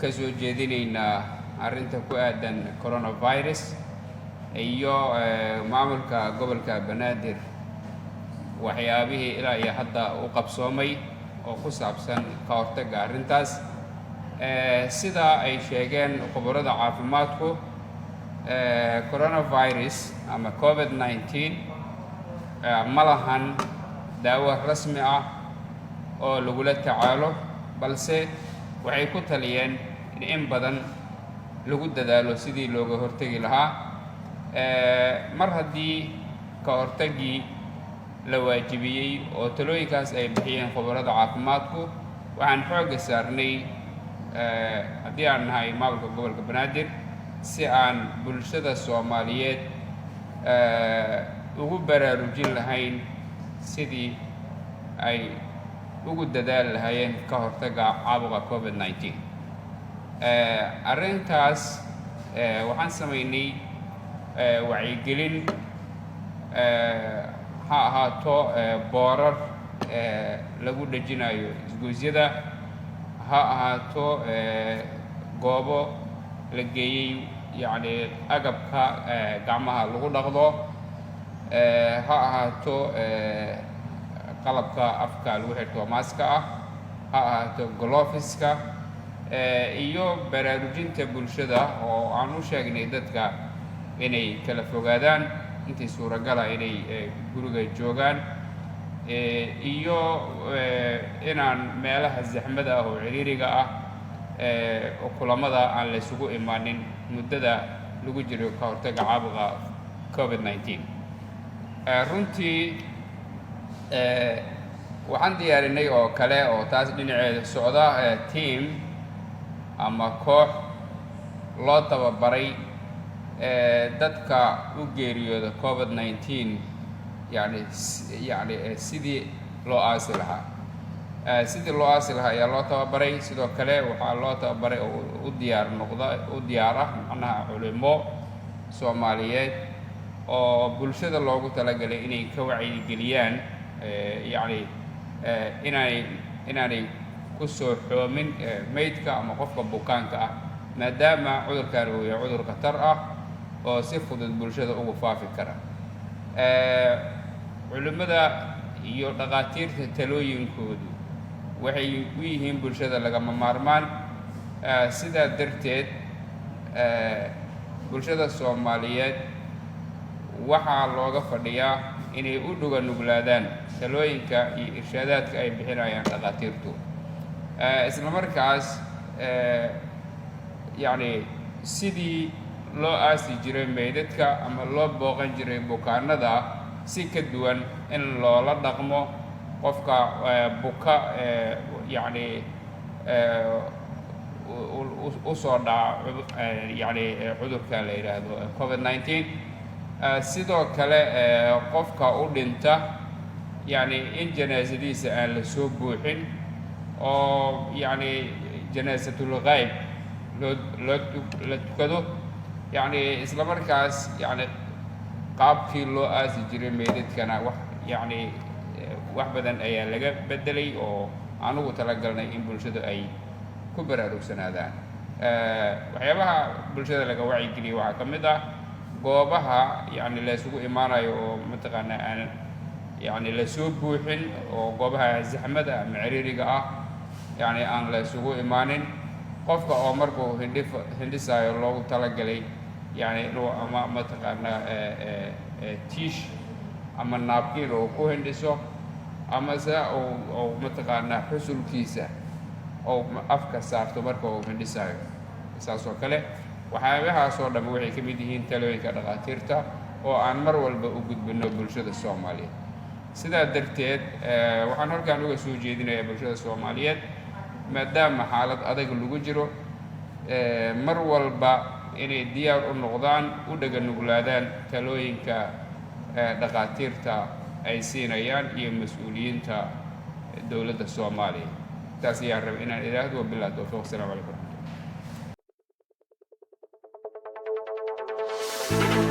ka soo jeedinaynaa arrinta ku aadan coronavirus iyo maamulka gobolka Banaadir waxyaabihii ilaa iyo hadda u qabsoomay oo ku saabsan ka hortagga arrintaas. Sida ay sheegeen khubarada caafimaadku, coronavirus ama COVID-19 ma lahan daawo rasmi ah oo lagula tacaalo, balse waxay ku taliyeen in badan lagu dadaalo sidii looga hortegi lahaa. Mar haddii ka hortaggii la waajibiyey oo talooyinkaas ay bixiyeen khubarada caafimaadku, waxaan xoogga saarnay, haddii aan nahay maamulka gobolka Banaadir, si aan bulshada Soomaaliyeed ugu baraarujin lahayn sidii ay ugu dadaali lahaayeen ka hortagga caabuqa COVID-19. Arrintaas waxaan samaynay wacyigelin, ha ahaato boorar lagu dhejinayo isgoysyada, ha ahaato goobo la geeyey yacni agabka gacmaha lagu dhaqdo, ha ahaato qalabka afka lagu xirto, maaska ah, ha ahaato gloveska, iyo baraarujinta bulshada oo aan u sheegnay dadka inay kala fogaadaan, intii suuragala inay guriga joogaan, iyo inaan meelaha zaxmada ah oo ciriiriga ah oo kulamada aan la isugu imaanin muddada lagu jiro ka hortagga caabuqa COVID-19. Runtii waxaan diyaarinay oo kale oo taas dhinaceeda socda team ama koox loo tababaray dadka u geeriyooda COVID-19, yani sidii loo aasi lahaa. Sidii loo aasi lahaa ayaa loo tababaray. Sidoo kale waxaa loo tababaray oo u diyaar noqda, u diyaar ah macnaha, culimo Soomaaliyeed oo bulshada loogu talagalay inay ka wacyigeliyaan, yacni inaanay ku soo xoomin meydka ama qofka bukaanka ah, maadaama cudurkan uu yahay cudur khatar ah oo si fudud bulshada ugu faafi kara. Culimmada iyo dhaqaatiirta talooyinkoodu waxay u yihiin bulshada lagama maarmaan. Sidaa darteed bulshada Soomaaliyeed waxaa looga fadhiyaa inay u dhuga nuglaadaan talooyinka iyo irshaadaadka ay bixinayaan dhaqaatiirtu, isla markaas yacni sidii loo aasi jiray meydadka ama loo booqan jiray bukaanada si ka duwan in loola dhaqmo qofka buka, yacni usoo dhaca yacni cudurka la yidhaahdo COVID-19. Sidoo kale qofka u dhinta, yacni in janaasadiisa aan la soo buuxin oo yacni janaasatul ghaib loo loo la tukado, yacni isla markaas yacni qaabkii loo aasi jiray meydadkana wax yacni wax badan ayaa laga beddelay oo anugu talagalnay in bulshadu ay ku baraarugsanaadaan. Waxyaabaha bulshada laga wacyigeliyo waxaa ka mid ah goobaha yacni la isugu imaanayo oo mataqaanaa aan yacni lasoo buuxin, oo goobaha zaxmada ama ciriiriga ah yacni aan la isugu imaanin. Qofka oo markuu hindhisaayo loogu talagalay yacni inuu ama mataqaanaa tiish ama napkin uu ku hindhiso, ama se uu mataqaanaa xusulkiisa ou afka saarto marka uu hindhisaayo. Saas oo kale waxyaabahaas oo dhamm waxay ka mid yihiin talooyinka dhakhaatiirta oo aan mar walba u gudbino bulshada Soomaaliyeed. Sidaa darteed waxaan halkan uga soo jeedinayaa bulshada Soomaaliyeed, maadaama xaalad adag lagu jiro, mar walba inay diyaar u noqdaan, u dhega nuglaadaan talooyinka dhakhaatiirta ay siinayaan iyo mas-uuliyiinta dowladda Soomaaliya. Taas ayaan rabay inaan idhaahdo. Wabillahi towfiiq. Asalaamu calaykum waraxmatullah.